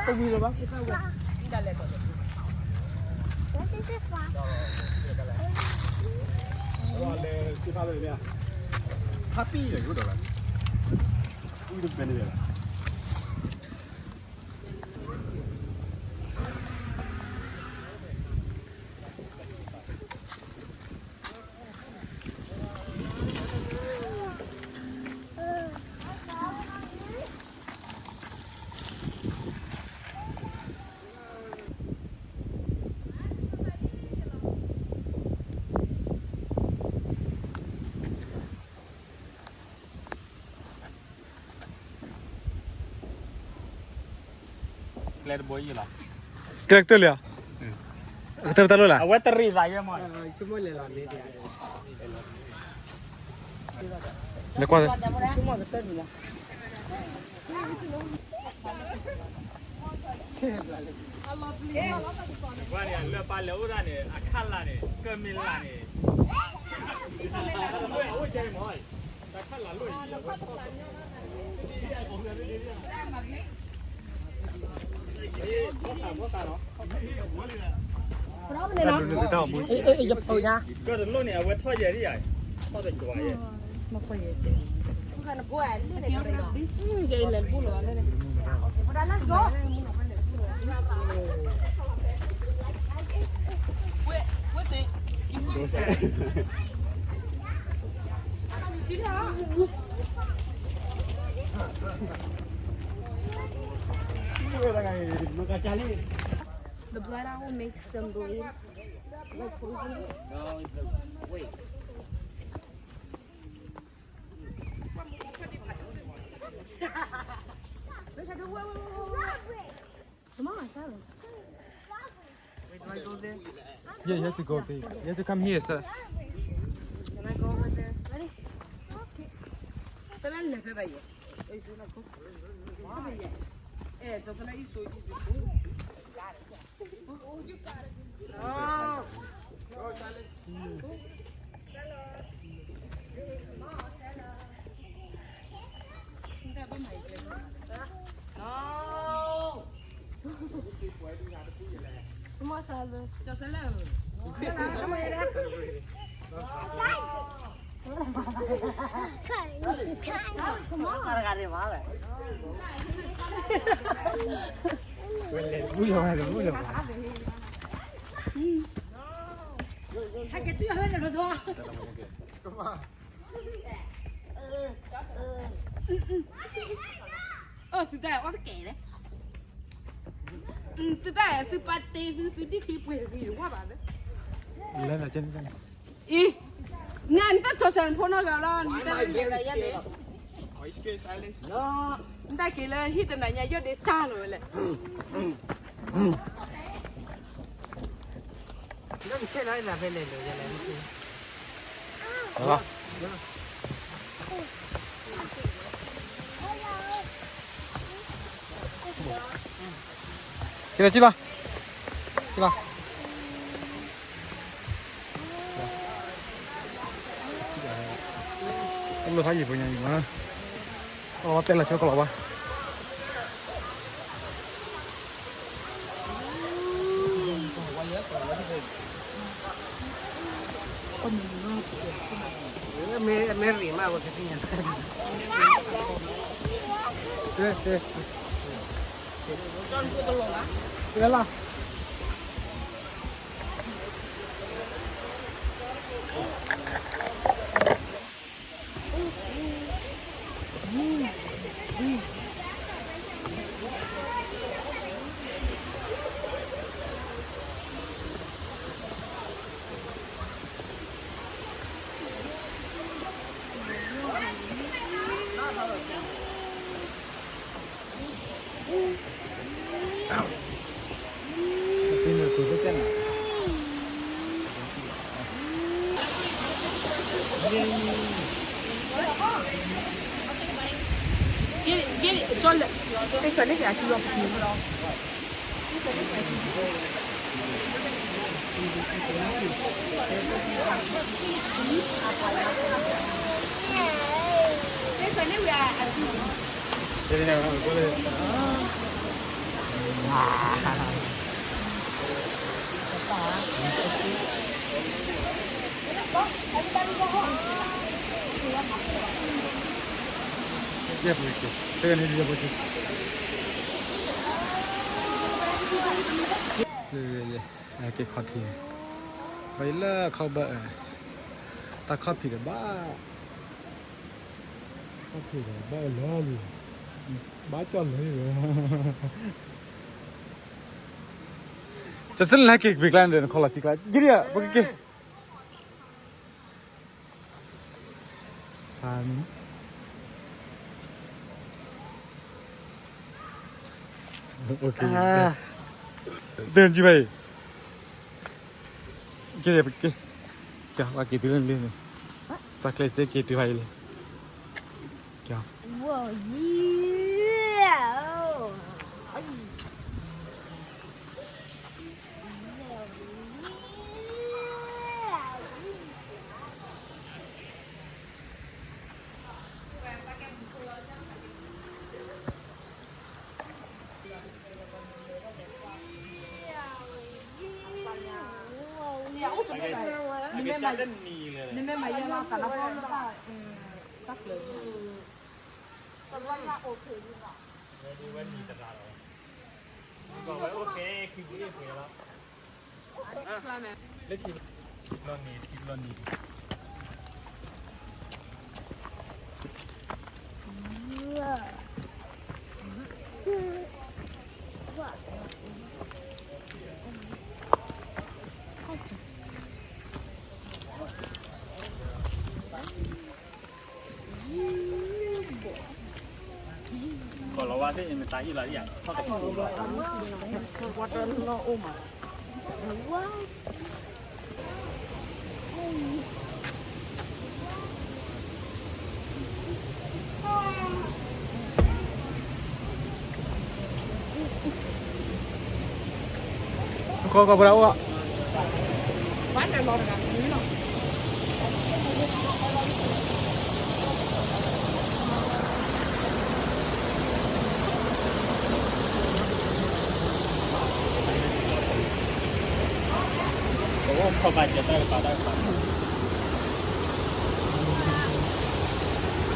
ဝံၤလၢၤဘၣ်. ကျဲတဘိယံၤလီၤ. ကျဲကတၢၢ်လံဧါ. ကတၢၢ်တၢ်လိၣ်လၢ အဝဲတရံးသးယဲမး. လဲၤကွၢ် ကွၢ်န့ၣ် အလၢၢ်ပၢ်လဲၤအိၣ်ဒၣ်န့ၣ် အခၣ်လာ်န့ၣ် ကမ့ၢ်လာ်န့ၣ် ကၢ်တလိၣ်န့ၣ် အဝဲထီၣ်ယဲၢ်ဒံးယၤ, ထီၣ်တကွၢ်ယဲၢ်. The blood owl makes them bleed. Like poisons. No, it's the, wait. Come on, Cyrus. Wait, do I go there? Yeah, you have to go there. You have to come here, sir. Can I go over there? Ready? Okay. Sir, I'll never buy it. Eh, just like you saw, you saw. Come on. အၢ သုတၢ်အီၣ်တကဲလဲၣ်, သုတၢ်သုပာ်တ့သု သုဒံၣ်ခံပှဲၤဂ့ၤဝါဘၣ်လၢ, အံၤ, နတၢ်ဆီၣ်ဆီၣ်နဖိနီၢ်ဂၤလီၤ, နတၢ်က့ၤလၢဟံၣ်တနၤညါယီၢ်ဒ့တၢ်လီၤဝဲလဲၣ်. က့ၤလီၤ က့ၤလီၤ, က့ၤလီၤ, လိၣ်ဖးယံၤဖိညါယံၤမး, အီၣ်တဲလီၤဆၢကလီၤဘၣ်. မ့ၢ်ရံၣ်မး ဝဲကသ့ၣ်ညါ, လၢလီၤ. ယဲၢ်ပက့ၤ, တဂၤန့ၣ် ယဲၢ်ပက့ၤ, ယဲၢ်, ယဲၢ်, က့ၤခီၣ်ထံးန့ၣ်, ဘၣ်ယလၢခီဘၢၣ်, တၢ်ခီၣ်ဖံးဒီးဘၣ်, ခီၣ်ဖံးဒီးဘၣ်လၢလံ, ဘၣ်ကၠီၣ်လၢလံ, ကစၢ်လၢဟဲက့ၤကပံၤကျါန့ၣ်ဒီး နခီလီၤထံကျါ, ယဲၢ်ဒံးဧါ, ပကက့ၤ တၢ်နံၤဘၣ်အံၤ, ကဲ, ကဲ, ကဲ, ဝဲက့ၤတုၤလၢန့ၣ်, စးကျဲးစ့က့ၤတုၤဖးအံၤလံ, ကဲ.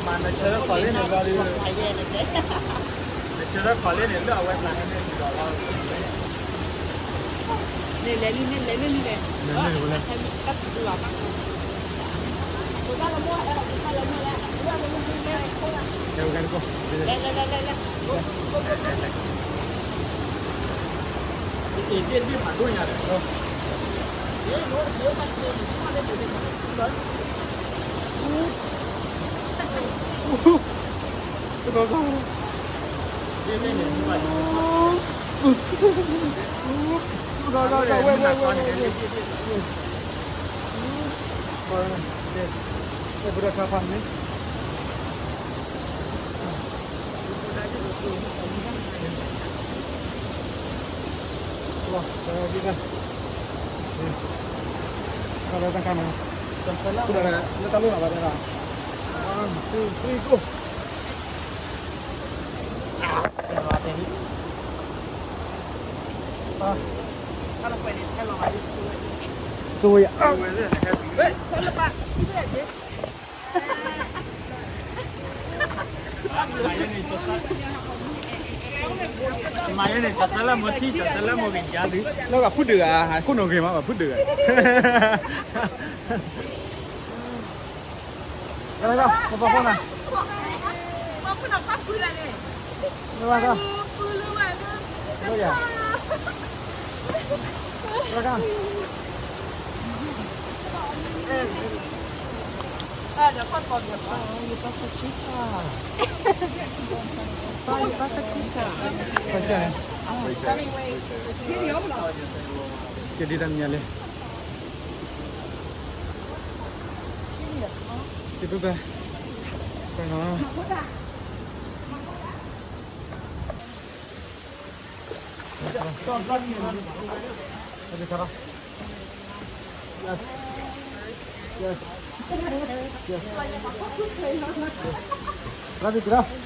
မၤနဆၢထၢၣ်ခီလ့ၣ်န့ၣ်လီၤလံ, နဆၢထၢၣ်ခီလ့ၣ်န့ၣ် လၢအဝဲသးန့ၣ်န့ၣ်လီၤလီၤ, န့ၣ်လဲၤလံ န့ၣ်လဲၤလံန့ၣ်လဲၤ, တၢ်တူၢ်လီၤတၢ် One, two, three, go. မၤယဲန့ၣ် တၢ်သၢလၢမိၢ်ထံၣ် တၢ်သၢလၢမိၢ်ဂ့ၤညါဒုး လၢဘၣ်ဖုဒုးဂၤ ဟးခိၣ်နီၣ်ဂ့ၤမး ဘၣ်ဖုဒုးဂၤ လၢ ပပှၤဖိနၤ လၢ လၢ ကဲဒ်တၢ်မံၤလဲၣ် ကဲဘၣ်ဘၣ် ကွၢ်နီၤ Yes. Yes. Yes. Rabbit, rabbit.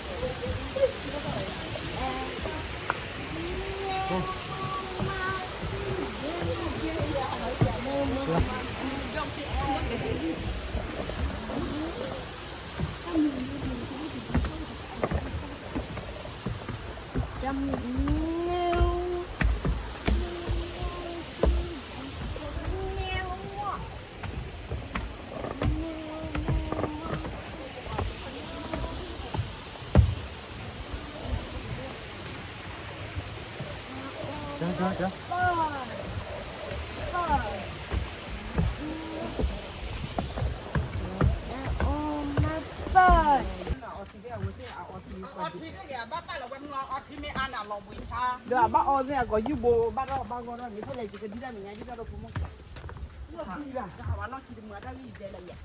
ဒီးအဘၣ်အီၣ်သ့ၣ်အကီၢ်ယူၢ်ဘိဘၣ်ထီၣ်ဘၣ်ဂီၢ်ထီၣ်န့ၣ် ဖဲလဲၣ်ယကဒံတၢ်မဲာ်ညါဒ်တၢ်ဒီးဖိမုၣ်, ဝံၤဘၣ်တၢ်ဟးဝဲနီၢ်ဆံတမုာ်တၢ်ဂ့ၢ်ယဲလၢယဲ,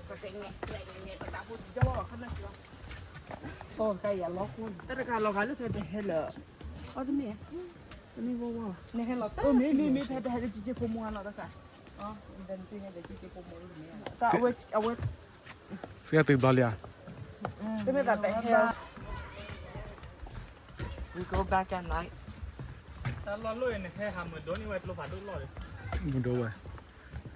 ကတဲနဲၣ်နဲၣ်ပတၢ်ဖိတံၢ်ဒီးခီၣ်နၢ်ဆံလီၤ, တၢ်တခါလီၤဂာ်လၢဖဲတဟဲလၢ အီၣ်တမ့ၢ်, တမ့ၢ်ဝီဝီဘၣ်, မ့မ့မ့ၢ်ဖဲတဟဲလၢက့က့ဖိမုၣ်အလီၢ်တခါ, တဟဲလၢက့က့ဖိမုၣ်လီၢ်တမ့ၢ်, တၢ်အဝဲ, အဝဲ ဖဲအတုၤဘျီလံဧါ, တမ့ၢ်တၢ်ပဲဟဲ, we go back at night, တၢ်လီၢ်လီၢ်အံၤန့ၣ် ဟဲဟးမုာ်ဒိၣ်န့ၢ်ဝဲကျိဖးဒိၣ်လီၢ်ဒီး, မုာ်ဒိၣ်ဝဲ,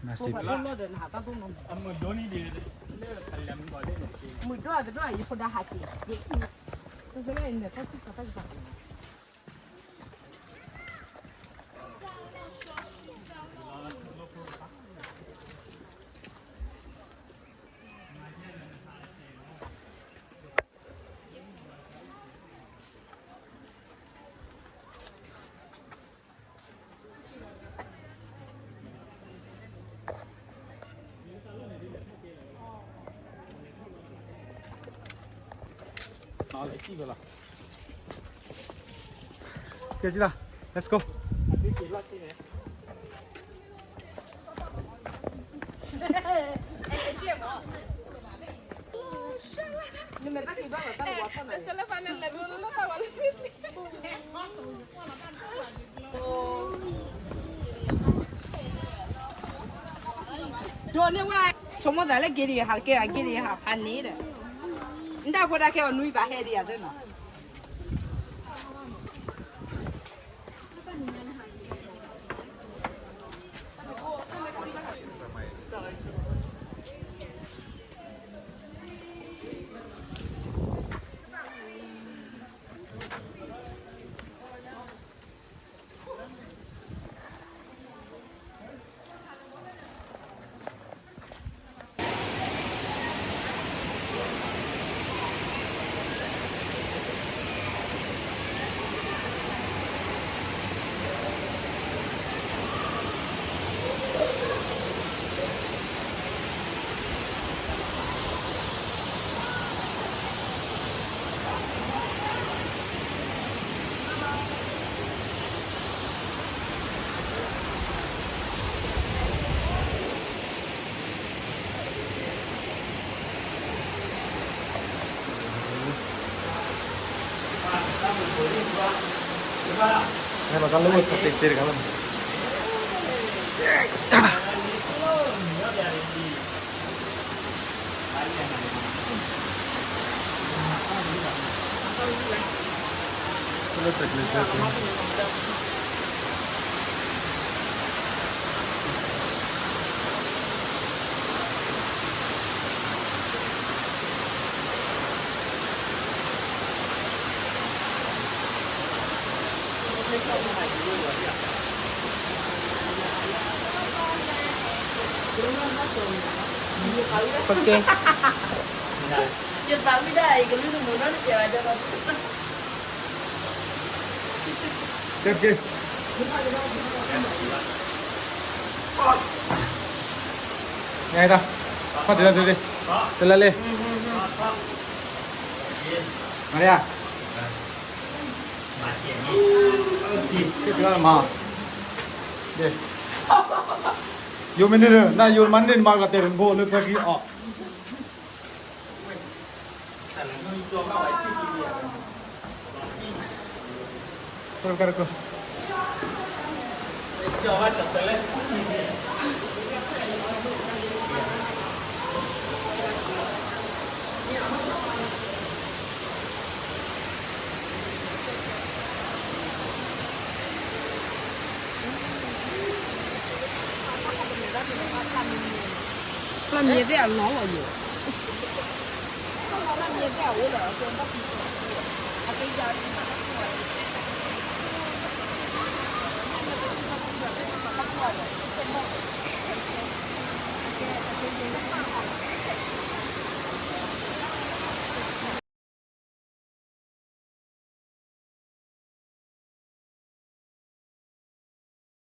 နစံးဖဲလီၢ်ဒီးနဟးတၢ်ဒိၣ်နီၤ, အမုာ်ဒိၣ်န့ၢ်ဒံး, လၢအလဲၤမုာ်ဘၣ်ဒ်န့ၣ်, မုာ်ဒိၣ်အတဒိၣ်အံၤဖိဒါဟးက့ၤ, တစဲလၢအံၤန့ၣ် တၢ်စံးစးတၢ်ကစး ကဲ let's go. ဒိးန့ၢ်ဝဲ, ဆိကမိၣ်သးလၢက့ဒံးဟးကဲ အက့ဒံးဟးဖးန့ၣ်ဒီး, နတၢ်ဖိဒါခဲအီၤနွံဘၣ်ဟဲဒံးယၤသ့နီၤ.ဟဲလီၤတၢ်လၢဝဲဆၣ်တ့စ့တခါလီၤ. ပကဲ, ယသးဝံၣ်ဒၣ်အံၤ ကလုၢ်တမုာ်နီတစဲးဘၣ်, ကဲ, ကဲ, ညါတၢ်, ဖးတလၢတလၢ, တလၢလၢ, မၤရယါ, မၤ, ယိၤမ့ၢ်န့ၣ်လၢ နယိၤမၤန့ၢ်နမၤကတဲာ်တဘိလၢပှၤကံအီၤ တကတက မ့ၢ်သ့ၣ်အနီၢ်လီၤယိာ်, မ့ၢ်သ့ၣ်အအိၣ်လီၤ, အကဲယၤလၢဘၣ်တၢ်ကိၢ်အီၤ, မ့ၢ်မ့ၢ်တအိၣ်ဘၣ်ဒီး ဘၣ်တၢ်ကိၢ်အီၤဒီး တမီၢ်, အကဲ, အကဲယဲလၢ